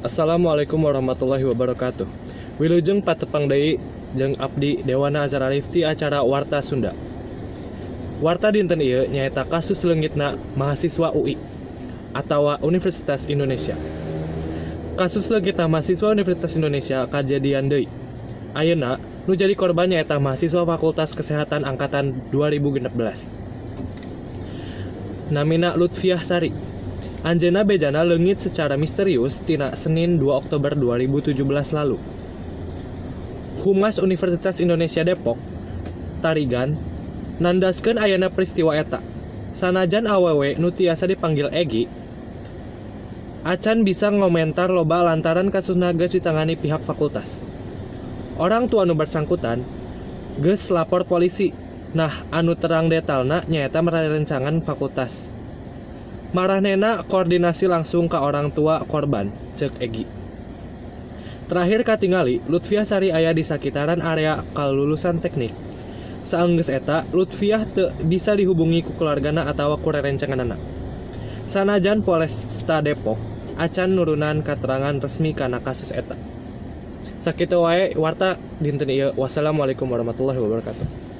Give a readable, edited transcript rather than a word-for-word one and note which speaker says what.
Speaker 1: Assalamualaikum warahmatullahi wabarakatuh. Wilujeng patepang deui jeung abdi Dewana Azhar Arif ti acara Warta Sunda. Warta dinten ieu nyaeta kasus leungitna mahasiswa UI atawa Universitas Indonesia. Kasus leungitna mahasiswa Universitas Indonesia kajadian deui. Ayeuna nu jadi korban nyaeta mahasiswa Fakultas Kesehatan angkatan 2016. Namina Lutfiah Sari. Anjeunna bejana leungit secara misterius tina Senin 2 Oktober 2017 lalu. Humas Universitas Indonesia Depok, Tarigan, nandaskeun ayana peristiwa eta. Sanajan awewe nu tiasa dipanggil Egi, acan bisa ngomentar loba lantaran kasusna geus ditangani pihak fakultas. Orang tua nu bersangkutan geus lapor polisi. Nah, anu terang detailna nyaeta rerencangan fakultas. Marahnena koordinasi langsung ke orang tua korban, cek Egi. Terakhir katingali, Lutfiah Sari aya di sakitaran area kalulusan teknik. Saenggeus eta, Lutfiah teu bisa dihubungi ku keluargana atawa ku rerencanganana. Sanajan Polresta Depok acan nurunan katerangan resmi kana kasus eta. Sakitu wae warta dinten ieu. Wassalamualaikum warahmatullahi wabarakatuh.